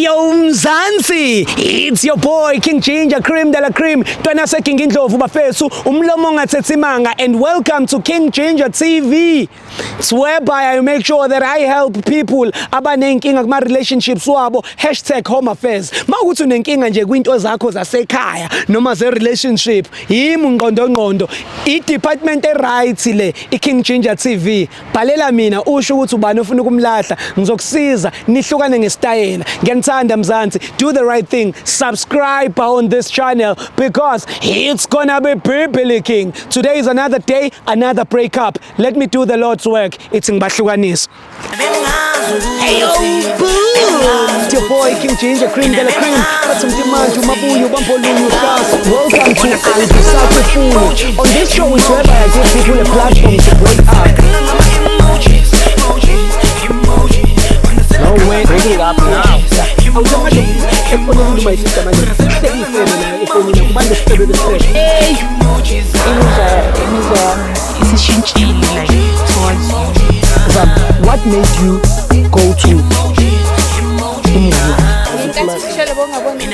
Yo Mzansi, it's your boy King Ginger Cream de la Cream, Ntwana seKing Indlovu bafethu, umlomo ongathethi manga, and welcome to King Ginger TV. It's whereby I make sure that I help people abanenkinga kuma relationships wabo #HomeAffairs. Mawukuthi unenkinga nje kwinto zakho zasekhaya noma ze relationship, yimi ngqondo ngqondo, i department e right le, i King Ginger TV. Bhalela mina usho ukuthi ubani ofuna ukumlahla, ngizokusiza nihlukane ngesitayela. Ngiyanithanda Mzansi, do the right thing, subscribe on this channel because it's gonna be Bibili King. Today is another day, another breakup. Let me do the Lord's work. It's ngibahlukanisa. Hey yo, boom! It's your boy King Ginger Cream de la Cream. Bathi mntimanje umabuyo bambolunye uhlasa. Welcome to Angisakufuni. On this show is whereby I give people a platform to break up. No way, break it up now. Awusemanje efonini my sister manje. Hlekisele naye efonini kubantu isifebe besifebe. Imizwa yami isishintshile, like, towards you. What made you go to umuzi? Ngenkathi ushele bongaboni.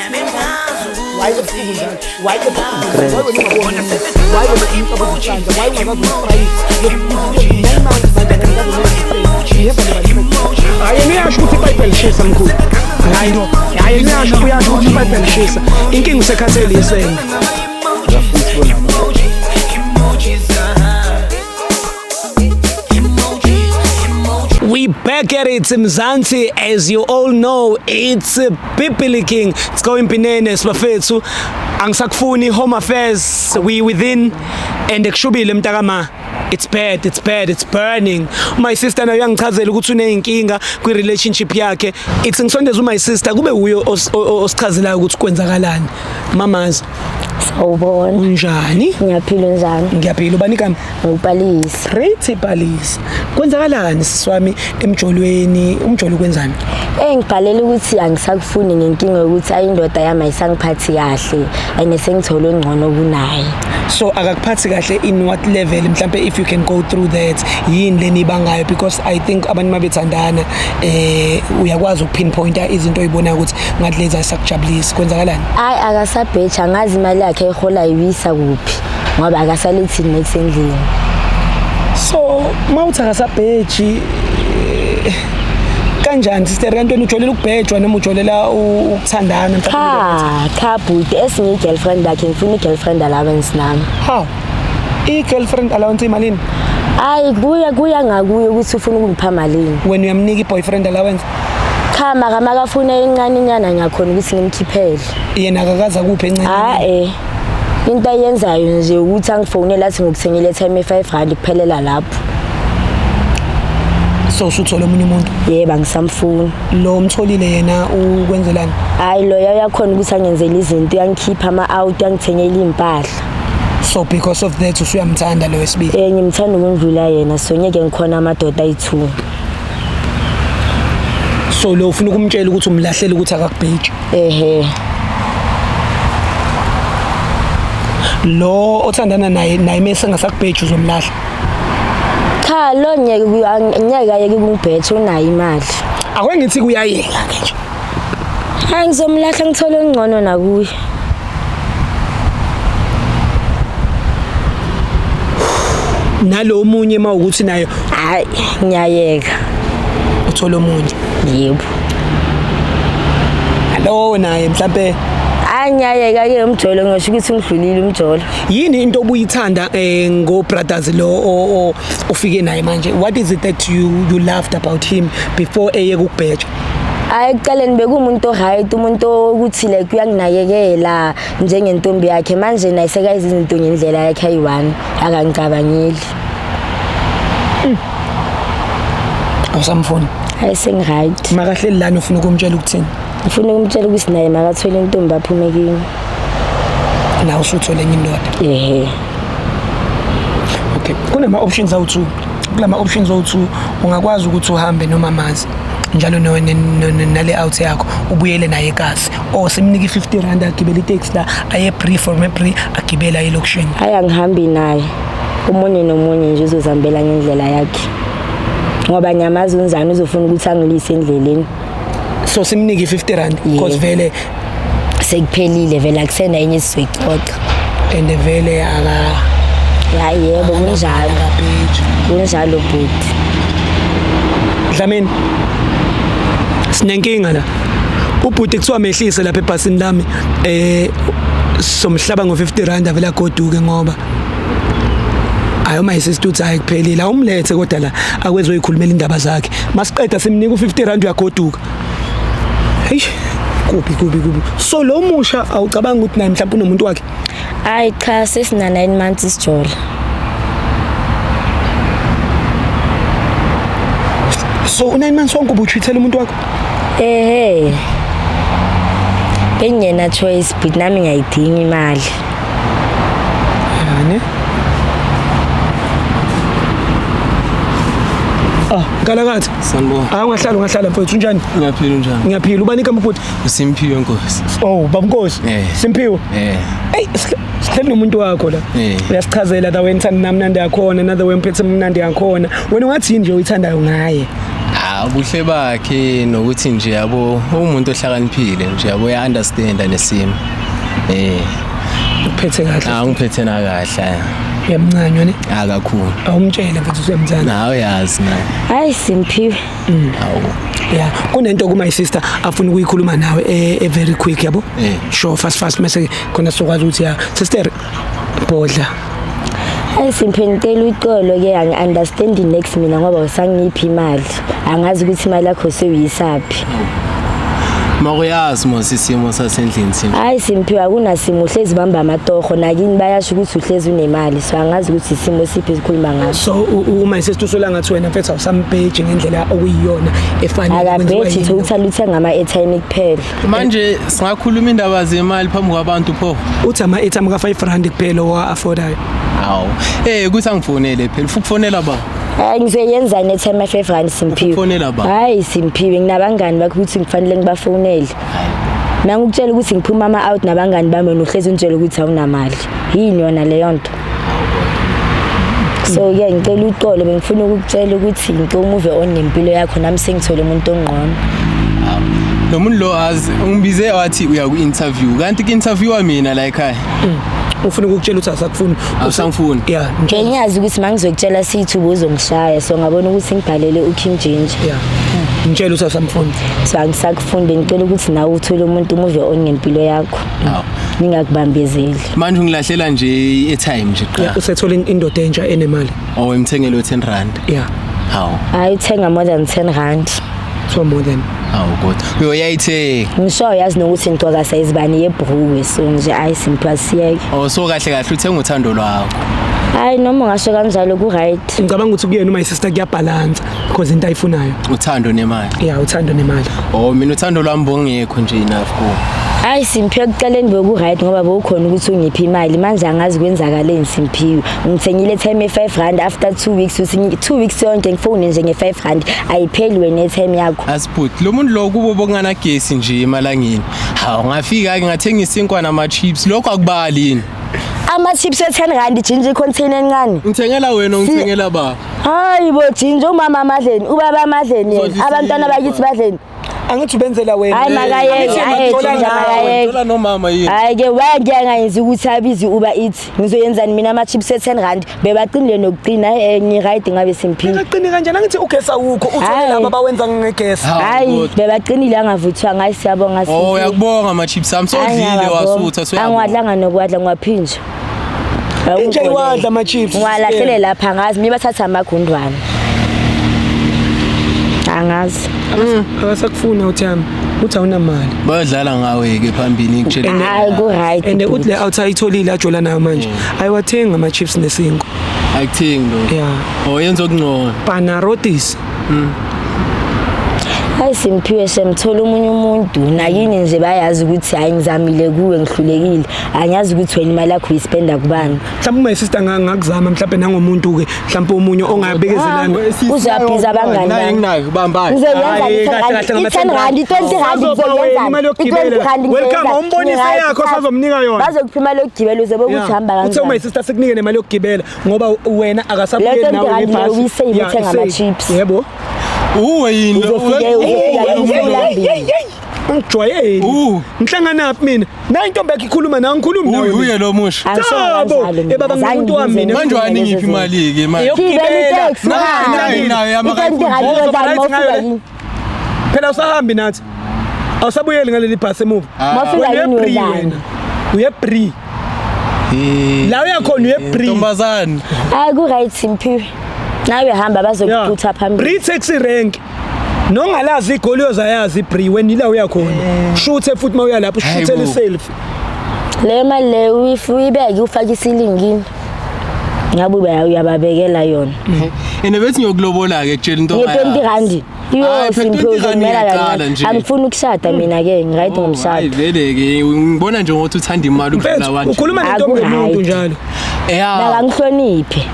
Why ebusuku njalo? Why ebusuku? Why wena ungaboni? Why wena umcabango isandla? Why ungakazi ukusprayisa? 9 months manje akakazi. Hayi, yena uyasho ukuthi iBhayibheli lishisa mkhulu. Hayi no. Hayi, yena uyasho ukuthi iBhayibheli lishisa. Inkinga usekhathele isende. We back at it, Mzansi. As you all know, it's Pipili King. It's going bananas, bafethu. Angisakufuni Home Affairs, we within and kushubile mntakama. It's bad, it's bad, it's burning. My sister nayo yangichazela ukuthi uneyinkinga kwi relationship yakhe. It's ngisondeza my sister kube uyo osichazelayo ukuthi kwenzakalani. Mamazi, Sawubona. Unjani? Ngiyaphila, njani? Ngiyaphila, ubani igama? Ngupalisa. Pretty Palisa. Kwenzakalani sisi wami emjolweni? Umjolo kwenzani? Ngibhalela ukuthi angisakufuni ngenkinga yokuthi ayindoda yami ayisangiphathi kahle and sengithole ongcono kunaye. So akakuphathi kahle in what level? Mhlambe if you can go through that, yini lenibangayo? Because I think abantu mabethandana uyakwazi ukupinpointa izinto oyibonayo ukuthi ngathi lezi ayisakujabulisi. Kwenzakalani? Hayi, akasabheja, angazi imali yakhe ehola ibisa kuphi ngoba akasalethi next endlini. So mawuthi akasabheji kanjani sister, kanti wena ujolela ukubhejwa noma ujolela ukuthandana mhlawumbe? Cha cha bhuti, esinye i-girlfriend yakhe, ngifuna i-girlfriend allowance nami. How? I-girlfriend allowance imalini? Hayi, kuya ngakuye ukuthi ufuna ukungipha malini. Wena uyamnika i-boyfriend allowance? Cha, maka makafuna encane inyana ngiyakhona ukuthi ngimkhiphele. Yena akakaza kuphi encane? Ha eh. Into ayenzayo nje ukuthi angifonele athi ngikuthengele airtime ye-5 rand, kuphelela lapho. So usuthola omunye umuntu? Yebo, angisamfuni. Lo mtholile yena ukwenzelani? Hayi, loya uyakhona ukuthi angenzele izinto, uyangikhipha ama-out, uyangithengela iy'mpahla. So because of that usuyamthanda lo wesibili? Ngimthanda ukundlula yena, so ngeke ngikhona amadoda ayi-two. So lo ufuna ukumtshela ukuthi umlahlela ukuthi akakubheji? Ehe. Lo othandana naye mese engasakubheji uzomlahla? Cha, lo ngeke ngeke ayeke ukungibheja, unayo imali. Ake ngithi kuyayeka ke nje. Hayi, ngizomlahla ngithole ongcono nakuye. Nalo omunye mawukuthi nayo? Hayi, ngiyayeka. Uthola omunye? Yebo. Lowo naye mhlambe? Hayi, ngiyayeka-ke umjolo, ngisho ukuthi ngidlulile umjolo. Yini into obuyithanda ngo brothers lo ofike naye manje? What is it that you loved about him before eye kukubheja? Hayi, ekuqaleni bekuwumuntu o-right, umuntu okuthi like uyanginakekela njengentombi yakhe. Manje naye sekayenza izinto ngendlela yakhe ayi-one, akangicabangeli. Awusamfuni? Hayi, sengi-right. Makahleli lana, ufuna ukumtshela ukuthini? Ngifuna ukumtshela ukuthi naye makathole intombi aphume kimi. Nawe usuthole enye indoda? Ehe. Okay, kunama options awu-two. Kulama options awu-two ungakwazi ukuthi uhambe nomamazi njalo nale out yakho, ubuyele naye ekasi, or simnike i-50 rand agibele iteksi la aye Bree, from eBree agibele aye elokishini. Hayi, angihambi naye, omunye nomunye nje uzozihambela ngendlela yakhe ngoba ngiyamazi unzani, uzofuna ukuthi angilise endleleni. So simnike 50 rand because vele sekuphelile, vele akusena enye esizoyixoxa. And vele aka Ya, yebo, kunjalo. Akabheji. Kunjalo, bhuti. Dlamini, sinenkinga la. Ubhuti kuthiwa mehlise lapha ebhasini lami, somhlaba ngo50 rand, avela agoduke, ngoba ayo my sister uthi hayi, kuphelile, awumlethe kodwa la akwezoyikhulumela indaba zakhe. Masiqeda simnika u50 rand, uyagoduka. Hey, kubi kubi kubi. So lo musha, awucabanga ukuthi naye mhlawumbe unomuntu wakhe? Hayi cha, sesina 9 months isijola. So u9 months wonke ubuchithela umuntu wakho? Ehe, bengena choice, but nami ngiyayidinga imali. Yani ah, Nkalakatha. Sanibona. Ah, ungahlala, ungahlala mfowethu, unjani? Ngiyaphila, unjani? Ngiyaphila. Ubani igama, bhuti? Usimphiwe Nkosi. Oh, babnkosi. Simphiwe. Hey, sihleli nomuntu wakho la. Uyasichazela the way nithanda namnandi yakhona, another way mphethe mnandi yakhona. Wena ungathi yini nje uyithandayo ngaye? Ah, ubuhle bakhe nokuthi nje yabo umuntu ohlakaniphile nje, yabo, uya understand nesimo. Uphethe kahle. Ah, ngiphethe na kahle. Uyamncanywa ne? Ah, kakhulu. Awumtshele mfethu, uyamthanda. Nawe yazi na. Hayi Simphiwe. Hawu. Yeah, kunento ku my sister afuna ukuyikhuluma nawe, very quick, yabo. Sure, fast fast, mase khona sokwazi ukuthi ya sister bodla. Hayi Simphiwe, ngicela uxolo ke, angi-understand next mina ngoba usangiphi imali. Angazi ukuthi imali yakho sewuyisaphi. Makuyazi mos isimo sasendlini sini. Hayi Simphiwe, akunasimo, uhlezi bamba amatoho nakini, bayasho ukuthi uhlezi unemali, so angazi ukuthi isimo siphi esikhuluma ngaso. So my sister usola ngathi wena mfethu awusambheji ngendlela okuyiyona efanele. Kwenziwa Akabheji. yini? Total uthenga ama-airtime kuphela. Manje singakhuluma indaba zemali phambi kwabantu pho? Uthi ama airtime ka 5 rand kuphela owa affordayo. Hawu. Kuthi angifonele phela. Ufuna ukufonela ba? Hayi, ngizoyenzani airtime ya-5 rand, Simphiwe? Ukufonela ba? Hayi Simphiwe, nginabangani bakho ukuthi ngifanele ngibafonele. Mina ngikutshela ukuthi ngiphuma ama-out nabangani bami, wena uhlezi ungitshela ukuthi awunamali. Yini yona leyo nto? So-ke ngicela uxolo, bengifuna ukukutshela ukuthi ngicela umove on nempilo yakho, nami sengithole umuntu ongqono. Lo muntu lo azi ungibize wathi uya ku-interview, kanti ku-interviewa mina la ekhaya. Ufuna ukukutshela ukuthi asakufuni. Awusangifuni? Yeah, ngitshela. Bengiyazi ukuthi uma ngizokutshela sithi ubuzongishaya, so ngabona ukuthi ngibhalele uKing Ginger. Yeah, ngitshela ukuthi asamfuni. So angisakufuni, bengicela ukuthi nawe uthole umuntu, umove on ngempilo yakho. Hawu. Ningakubambezeli. Manje ungilahlela nje i-airtime nje Yeah, qha. usethola indoda entsha enemali. Oh, imthengele u10 rand. Yeah. Hawu. Hayi, uthenga more than 10 rand. So more than Hawu kodwa. Uyoyayithenga. Ngisho yazi nokuthi ngigcoka size bani yebhruwe, so nje hayi Simphiwe, asiyeke. Oh, so kahle kahle uthenga uthando lwakho. Hayi, noma ungasho kanjalo, ku-right. Ngicabanga ukuthi kuyena my sister kuyabalansa because into ayifunayo. Uthando nemali. Yeah, uthando nemali. Oh, mina uthando lwami bongekho nje enough ku. Hayi Simphiwe, ekuqaleni beku-right ngoba bewukhona ukuthi ungiphe imali. Manje angazi kwenzakaleni Simphiwe. Ngithengile airtime ye-5 rand, after 2 weeks uthi 2 weeks yonke ngifone nje nge-5 rand, ayipheli wena airtime yakho. Asibhuti, lo muntu lo kubo bokunganagesi nje emalangeni. Hawu, ngafika ke ngathenga isinkwa nama chips, lokho akubali yini? Ama-chips we-10 rand, Ginger, i-container encane. Ngithengela wena, ngithengela ba. Hayi bo Ginger, umama amadleni, ubaba amadleni yena, Uzodla abantwana isinkwa. bakithi badleni? Angithi ubenzela wena. Hayi makayeke, Angithi hayi bathola Ginger, ngawe. makayeke. Thola nomama yini? Hayi ke, waye ngiyangayenzi ukuthi abize uba ithi ngizoyenzani mina ama-chips we-10 rand, bebaqinile nokuqina. Ngi-right ngabe Simphiwe. Ngaqini kanjani? Angithi ugesi awukho, uthole Hayi. laba abawenza ngegesi. Hawu, Hayi, kodwa. bebaqinile, angavuthwanga. Hayi, siyabonga Oh, Simphiwe. uyakubonga ama chips ami. Sodlile wasutha, so Angiwadlanga nokuwadla, ngiwaphinja. Intsha iwadla ama-chips. Ngiwalahlele lapha, angazi mina bathatha amagundwane, angazi. Akasakufuna uthami, uthi awunamali. Bayodlala ngawe ke phambili, ngitshela. Hayi, ku-right. And uthi le out ayitholile ajola nayo manje ayiwathenga ama-chips nesinkwa. Akuthengi lo. Yeah. Oh, yenza okungcono. Panarotis. Hayi Simphiwe, semthola omunye umuntu nakini nje, bayazi ukuthi hayi, ngizamile kuwe, ngihlulekile. Angiyazi ukuthi wena imali yakho uyispenda kubani. Mhlawumbe my sister ngakuzama mhlawumbe nangomuntu-ke, mhlawumbe omunye ongabekezelana. Uzabhiza abangani Nayi bami. nginayo, bambayi. Ngizoyenza Hayi, kahle kahle ngama i-10 rand, i-20 rand. Sazoba wena imali ngizoyenza yokugibela. i-20 rand. Welcome, awumbonise yakho, sazomnika yona. Bazokupha imali yokugibela, uzobe ukuthi uhamba Uthe my kanjani. sister sekunike nemali yokugibela ngoba wena akasabuyeli Le 20 nawe rand ngebhasi. leyo uyisave, Yeah, uthenga isave. ama-chips. Yebo. Uwe yini? Uzofike uzofika kimi sewulambile. Angijwayeli. U. Ngihlanganaphi mina? Nayi intombi yakhe ikhuluma nawe ngikhulumi nawe. Uye uye lo musha. Angisho Chabo, kanjalo mina. eh baba, Azange ngumuntu wami ngize mina. Manje ngivume wani lezo ngiphi zinto. imali ke manje? Gibela iteksi Nayi nayo yami I-20 rand Oh, yodwa right mawufika ngayo le. yini? Phela awusahambi nathi. Awusabuyeli ngaleli bhasi emuva. Mawufika Wena yini uye-Bree wedlani? wena. Uye-Bree. La uyakhona uye-Bree. Ntombazane. Hayi ku-right Simphiwe. Nawe hamba bazokuthutha phambili. Bree taxi rank. Nongalazi igoli uyozayazi iBree wena ila uyakhona. Shuthe futhi mawuya lapho ushuthele Hayibo. iselfie. Le mali le uyibeke ufake isilingini. Ngabe uyababekela yona. Ene bethi ngiyokulobola ke kutshela into Nge-20 rand. Yo Hayi, phela Simphiwe 20 rand uzomela iyaqala kancane. nje. Angifuni ukushada mina ke ngiright Hayi ngomshado. vele ke ngibona nje ngokuthi uthanda imali ukudlula Mfethu abantu. ukhuluma nentombi yomuntu Aku-right. njalo. Yeah. Nakangihloniphe.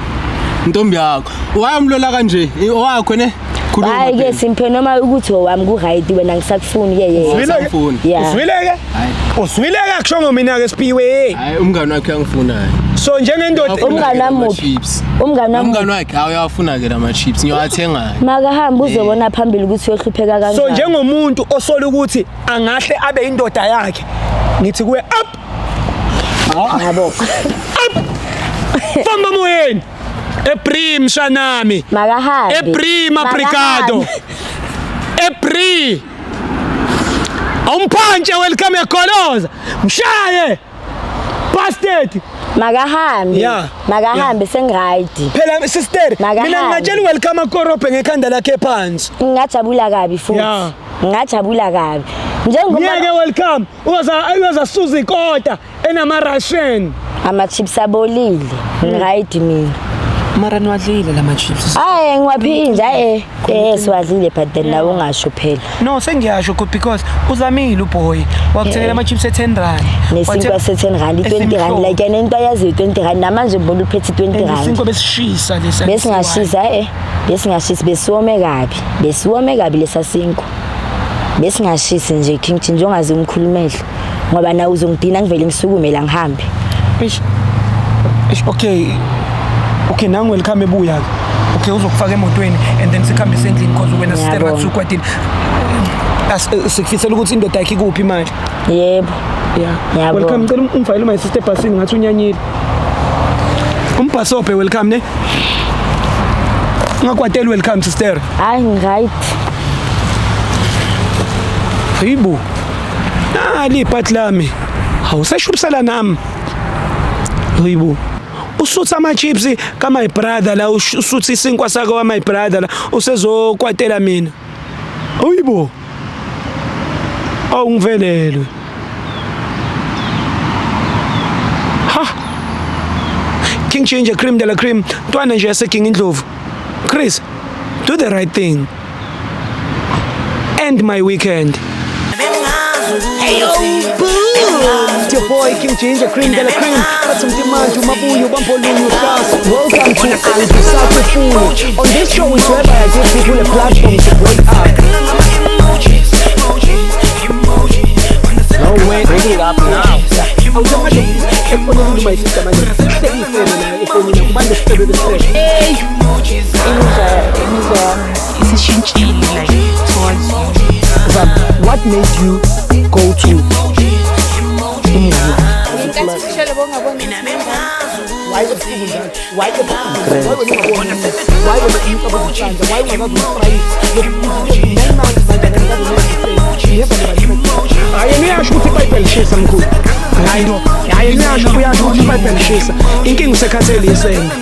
Intombi yakho. Wayamlola kanje? Owakho ne? Khuluma. Hayi ke phela. Simphiwe noma ukuthi owami ku-right wena ngisakufuni ke ye. Uzwile ke? Awusangifuni. Yeah. Uzwile ke? Hayi. Uzwile ke akushongo mina ke Siphiwe. Hayi umngani wakhe uyangifuna. So njengendoda Umngani wami muphi? Chips. Umngani wami Umngani wakhe hayi uyawafuna ke lama chips. Ngiyawathenga. makahamba uzobona phambili ukuthi uyohlupheka kanjani. So njengomuntu osola ukuthi angahle abe indoda yakhe ngithi kuye up Yabo. famba moyeni eBree mshanami Makahambe. eBree mabrigado Makahambe. eBree awumphantshe welcome yagoloza mshaye bastard Makahambe. Yeah. Makahambe sengiright. Phela sister Makahambe. mina ngingatshela welcome akorobhe ngekhanda lakhe phansi. Ngingajabula kabi futhi. Yeah. Ngingajabula kabi. Njengoba Ngiyeke welcome uyoza uyoza suza ikota enama Russian. ama chips abolile. Ngiright mina. Mara niwadlile lama chips. Hayi ngiwaphi inja eh siwadlile but then nawe ungasho phela. No sengiyasho because uzamile uboy wakuthengela ama chips e10 rand. Nesinkwa se-10 rand, i-20 rand like yena into ayaziyo i-20 rand namanje ngibona uphethe i-20 rand. Isinkwa besishisa lesa. Besingashisa besingashisi besiwome kabi. Besiwome kabi lesa sinkwa. Besingashisi nje King Ginger ongaze umkhulumele ngoba nawe uzongidina ngivele ngisukume la ngihambe. Eish. Eish okay. Okay nangu welcome ebuya ke. Okay uzokufaka emotweni and then sikhambise endlini because wena sister Ngiyabonga. wathi ukwatile. Sikufisela ukuthi indoda yakhe ikuphi manje. Yebo. Yeah. Ngiyabonga. Welcome ngicela ungifakele my sister ebhasini ngathi unyanyile. Umbhasobhe welcome ne. Ungakwateli welcome sister. Hayi ngiright. Hayibo. Nali ibhati lami. Awusashubisela nami. Hayibo. Usutha ama chips ka my brother la usutha isinkwa sakho ka my brother la usezokwatela mina. Hayibo. Awungivelelwe. Ha. King Ginger cream de la cream. Ntwana nje yase King Indlovu. Chris, do the right thing. End my weekend. It's your boy King Ginger Cream de la Cream. Bathi mntimanje umabuyo bambolunye uhlasa. Welcome to Angisakufuni. On this show is whereby I give people a platform to break up. No way, bring it up now. Awusamanje efonini my sister manje. Hlekisele la efonini kubande sicebe besicebe. Imizwa yami isishintshile like towards you. What made you go to Why ebusuku njalo? Why ebusuku? Why wena ungaboni? Why wena umcabango uhlanja? Why ungakaze ustrike? 9 months manje akakaze uyenze. Hayi niyasho ukuthi iBhayibheli lishisa mkhulu. Hayi no. Hayi niyasho uyasho ukuthi iBhayibheli lishisa. Inkinga usekhathele isende.